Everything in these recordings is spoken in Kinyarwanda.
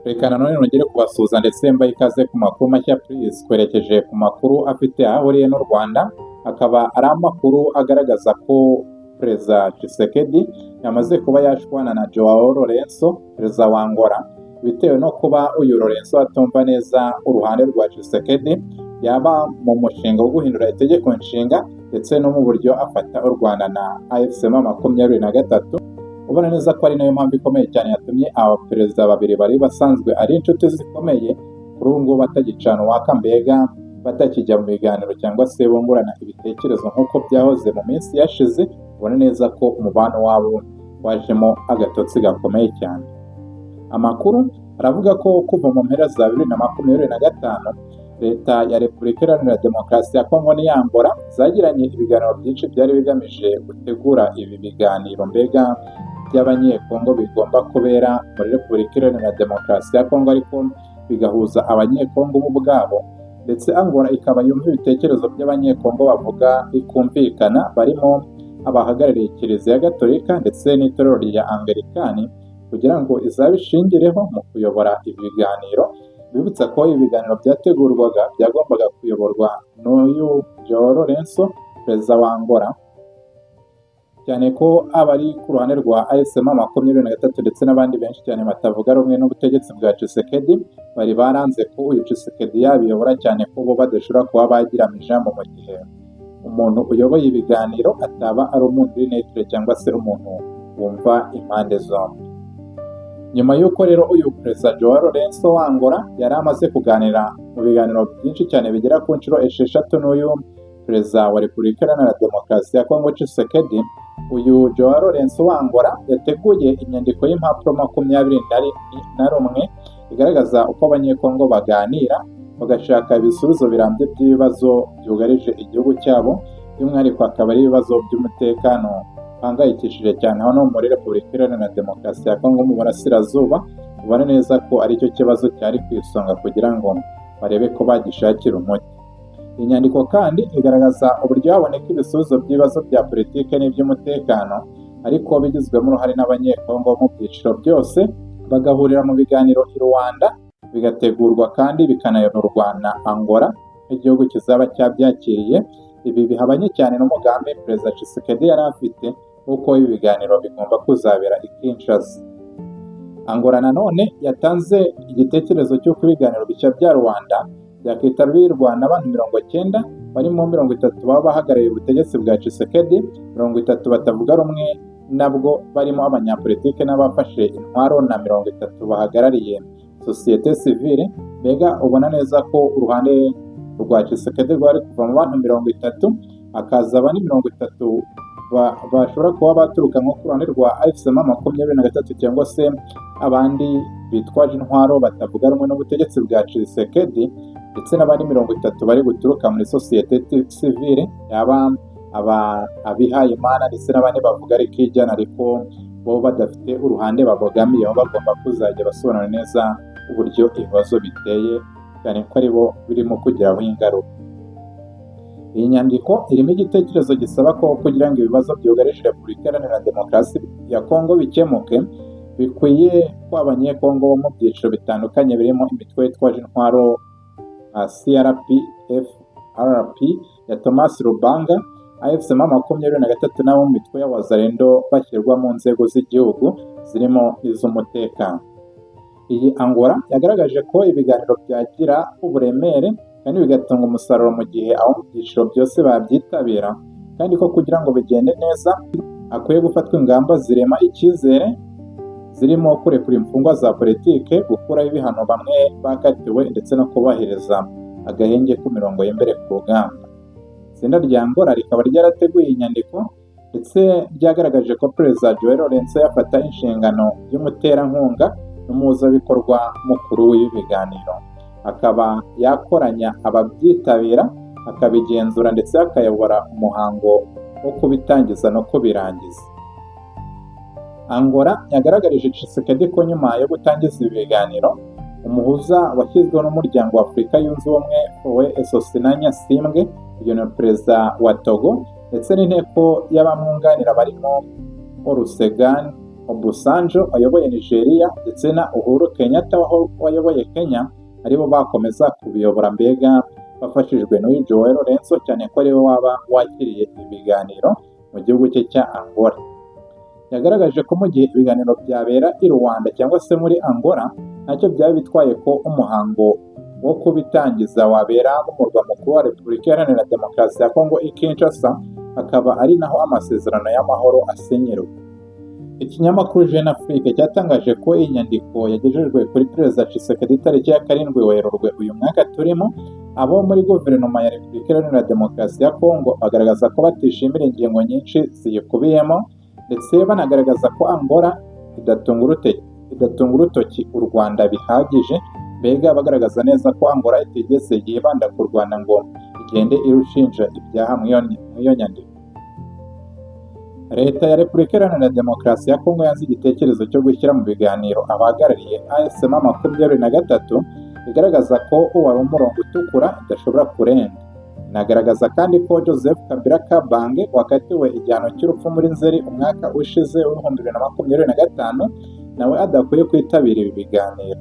Reka nanone nongere kubasuhuza ndetse mbahe ikaze ku makuru mashya. Please, twerekeje ku makuru afite aho ahuriye n'u Rwanda, akaba ari amakuru agaragaza ko Perezida Tshisekedi yamaze kuba yashwana na Joao Lourenço, perezida wa Angola, bitewe no kuba uyu Lourenço atumva neza uruhande rwa Tshisekedi, yaba mu mushinga wo guhindura itegeko nshinga ndetse no mu buryo afata u Rwanda na AFC M23. Ubona neza ko ari nayo mpamvu ikomeye cyane yatumye aba perezida babiri bari basanzwe ari inshuti zikomeye kuri ubu ngubu batagicana uwaka, mbega batakijya mu biganiro cyangwa se bungurana ibitekerezo nk'uko byahoze mu minsi yashize. Ubona neza ko umubano wabo wajemo agatotsi gakomeye cyane. Amakuru aravuga ko kuva mu mpera za 2025, Leta ya Repubulika Iharanira Demokarasi ya Kongo n'iya Angola zagiranye ibiganiro byinshi byari bigamije gutegura ibi biganiro, mbega by'Abanyekongo, bigomba kubera muri Repubulika Iharanira Demokarasi ya Kongo, ariko bigahuza Abanyekongo bo ubwabo. Ndetse Angola ikaba yumva ibitekerezo by'Abanyekongo bavuga bikumvikana, barimo abahagarariye Kiliziya Gatolika ndetse n'itorero rya Angilikani, kugira ngo izabishingireho mu kuyobora ibi biganiro. Bibutsa ko ibi biganiro byategurwaga byagombaga kuyoborwa n'uyu Joao Lourenço, perezida wa Angola, cyane ko abari ku ruhande rwa AFC M23 ndetse n'abandi benshi cyane batavuga rumwe n'ubutegetsi bwa Tshisekedi bari baranze ko uyu Tshisekedi yabiyobora, cyane ko bo badashobora kuba bagira ijambo mu gihe umuntu uyoboye ibiganiro ataba ari umuntu uri neutre cyangwa se umuntu wumva impande zombi. Nyuma y'uko rero uyu perezida Joao Lourenço wa Angola yari amaze kuganira mu biganiro byinshi cyane bigera ku nshuro 6 n'uyu perezida wa Repubulika Iharanira Demokarasi ya Kongo Tshisekedi, uyu Joao Lourenço wa Angola yateguye inyandiko y'impapuro 21 igaragaza uko Abanyekongo baganira bagashaka ibisubizo birambye by'ibibazo byugarije igihugu cyabo, by'umwihariko akaba ari ibibazo by'umutekano uhangayikishije cyane hano muri Repubulika Iharanira Demokarasi ya Kongo mu burasirazuba. Ubona neza ko aricyo kibazo cyari ku isonga kugira ngo barebe ko bagishakira umuti. Iyi nyandiko kandi igaragaza uburyo haboneka ibisubizo by'ibibazo bya politiki n'iby'umutekano, ariko bigizwemo uruhare n'Abanyekongo mu byiciro byose, bagahurira mu biganiro i Luanda, bigategurwa kandi bikanayoborwa na Angola nk'igihugu kizaba cyabyakiriye. Ibi bihabanye cyane n'umugambi Perezida Tshisekedi yari afite w'uko ibi biganiro bigomba kuzabera i Kinshasa. Angola nanone yatanze igitekerezo cy'uko ibiganiro bishya bya Luanda byakitabirwa n'abantu 90, barimo 30 baba bahagarariye ubutegetsi bwa Tshisekedi, 30 batavuga rumwe nabwo barimo abanyapolitike n'abafashe intwaro, na 30 bahagarariye sosiyete sivile. Mbega ubona neza ko uruhande rwa Tshisekedi rwari kuva mu bantu 30, hakaza abandi 30 bashobora kuba baturuka nko ku ruhande rwa AFC M23 cyangwa se abandi bitwaje intwaro batavuga rumwe n'ubutegetsi bwa Tshisekedi, ndetse n'abandi 30 bari guturuka muri sosiyete sivile, yaba aba abihaye Imana ndetse n'abandi bavuga rikijyana ariko bo badafite uruhande babogamiyeho, bagomba kuzajya basobanura neza uburyo ibibazo biteye, cyane ko ari bo birimo kugiraho ingaruka. Iyi nyandiko irimo igitekerezo gisaba ko kugira ngo ibibazo byugarije Repubulika Iharanira Demokarasi ya Kongo bikemuke, bikwiye ko Abanyekongo bo mu byiciro bitandukanye birimo imitwe yitwaje intwaro nka CRP FRP ya Thomas Lubanga, AFC M23 n'abo mu mitwe ya Wazalendo bashyirwa mu nzego z'igihugu zirimo iz'umutekano. Iyi Angola yagaragaje ko ibiganiro byagira uburemere kandi bigatanga umusaruro mu gihe abo mu byiciro byose babyitabira, kandi ko kugira ngo bigende neza hakwiye gufatwa ingamba zirema icyizere, zirimo kurekura imfungwa za politike, gukuraho ibihano bamwe bakatiwe, ndetse no kubahiriza agahenge ku mirongo y'imbere ku rugamba. Itsinda rya Angola rikaba ryarateguye iyi nyandiko, ndetse ryagaragaje ko Perezida Joao Lourenço yafata inshingano y'umuterankunga n'umuhuzabikorwa mukuru w'ibi biganiro, akaba yakoranya ababyitabira, akabigenzura, ndetse akayobora umuhango wo kubitangiza no kubirangiza. Angola yagaragarije Tshisekedi ko nyuma yo gutangiza ibi biganiro, umuhuza washyizweho n'Umuryango wa Afurika Yunze Ubumwe, Faure Essozimna Gnassingbé, uyu ni perezida wa Togo, ndetse n'inteko y'abamwunganira barimo Olusegun Obasanjo wayoboye Nigeria ndetse na Uhuru Kenyatta wayoboye Kenya aribo bakomeza kubiyobora, mbega bafashijwe n'uyu João Lourenço, cyane ko ariwe waba wakiriye ibiganiro mu gihugu cye cya Angola. Yagaragaje ko mu gihe ibiganiro byabera i Luanda cyangwa se muri Angola, ntacyo byaba bitwaye ko umuhango wo kubitangiza wabera mu murwa mukuru wa Repubulika Iharanira Demokarasi ya Kongo i Kinshasa, akaba ari naho amasezerano y'amahoro asinyirwa. Ikinyamakuru Jeune Afrique cyatangaje ko iyi nyandiko yagejejwe kuri Perezida Tshisekedi tariki ya 7 Werurwe uyu mwaka turimo. Abo muri guverinoma ya Repubulika Iharanira Demokarasi ya Kongo bagaragaza ko batishimira ingingo nyinshi ziyikubiyemo, ndetse banagaragaza ko Angola idatunga urutoki u Rwanda bihagije, mbega bagaragaza neza ko Angola itigeze yibanda ku Rwanda ngo igende irushinja ibyaha mu iyo nyandiko. Leta ya Repubulika Iharanira Demokarasi ya Kongo yanze igitekerezo cyo gushyira mu biganiro abahagarariye AFC M 23, igaragaza ko wari umurongo utukura idashobora kurenga. Inagaragaza kandi ko Joseph Kabila Kabange wakatiwe igihano cy'urupfu muri Nzeri umwaka ushize w'2025 nawe adakwiye kwitabira ibi biganiro.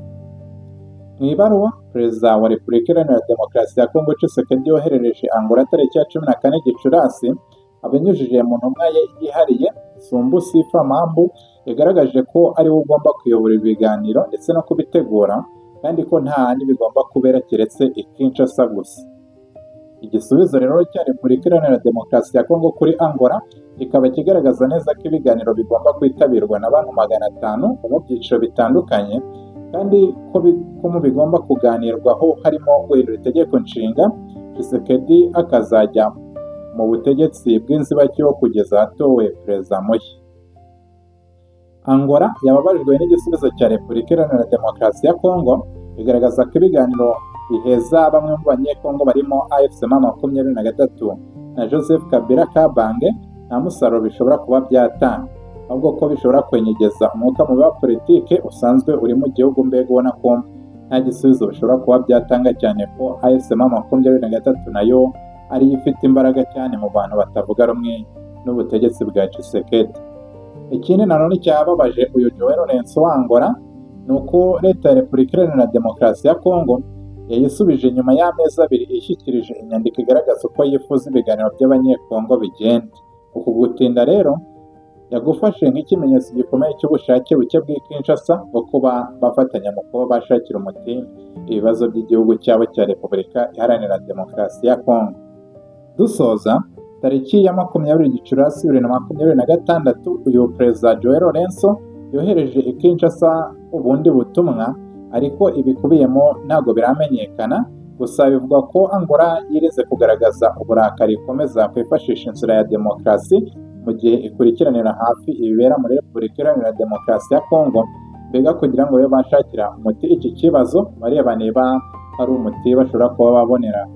Mu ibaruwa Perezida wa Repubulika Iharanira Demokarasi ya Kongo Tshisekedi yoherereje Angola tariki ya 14 Gicurasi, abinyujije mu ntumwa ye yihariye Sumbu Sifa Mambu, yagaragaje ko ariwe ugomba kuyobora ibi biganiro ndetse no kubitegura, kandi ko nta handi bigomba kubera keretse i Kinshasa gusa. Igisubizo rero cya Repubulika Iharanira Demokarasi ya Kongo kuri Angola kikaba kigaragaza neza ko ibiganiro bigomba kwitabirwa n'abantu 500 bo mu byiciro bitandukanye, kandi ko mu bigomba kuganirwaho harimo guhindura itegeko nshinga, Tshisekedi akazajya mu butegetsi bw'inzibacyuho kugeza hatowe perezida mushya. Angola yababajwe n'igisubizo cya Repubulika Iharanira Demokarasi ya Kongo, igaragaza ko ibiganiro biheza bamwe mu banyekongo barimo AFC M 23 na Joseph Kabila Kabange nta musaruro bishobora kuba byatanga, ahubwo ko bishobora kwenyegeza umwuka mubi wa politike usanzwe uri mu gihugu, mbega ubona ko nta gisubizo bishobora kuba byatanga, cyane ko AFC M 23 nayo ariyo ifite imbaraga cyane mu bantu batavuga rumwe n'ubutegetsi bwa Tshisekedi. Ikindi nanone cyababaje uyu João Lourenço wa Angola ni uko leta ya Repubulika Iharanira Demokarasi ya Kongo yayisubije nyuma y'amezi 2 ishyikirije inyandiko igaragaza uko yifuza ibiganiro by'abanyekongo bigenda. Uku gutinda rero yagufashe nk'ikimenyetso gikomeye cy'ubushake buke bw'i Kinshasa bwo kuba bafatanya mu kuba bashakira umuti ibibazo by'igihugu cyabo cya Repubulika Iharanira Demokarasi ya Kongo. Dusoza, tariki ya 20 Gicurasi 2026, uyu Perezida João Lourenço yohereje i Kinshasa ubundi butumwa, ariko ibikubiyemo ntabwo biramenyekana. Gusa bivugwa ko Angola yirinze kugaragaza uburakari, ikomeza kwifashisha inzira ya demokarasi mu gihe ikurikiranira hafi ibibera muri Repubulika Iharanira Demokarasi ya Kongo, mbega kugira ngo babe bashakira umuti iki kibazo, bareba niba hari umuti bashobora kuba babonera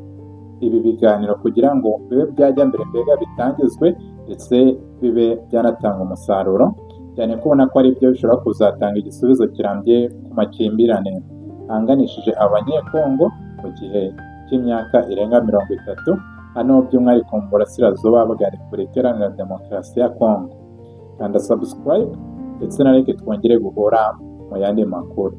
ibi biganiro kugira ngo bibe byajya mbere, mbega bitangizwe ndetse bibe byanatanga umusaruro, cyane ko ubona ko ari byo bishobora kuzatanga igisubizo kirambye ku makimbirane ahanganishije abanyekongo mu gihe cy'imyaka irenga 30, hano by'umwihariko mu burasirazuba bwa Repubulika Iharanira Demokarasi ya Kongo. Kanda subscribe ndetse na like, twongere guhura mu yandi makuru.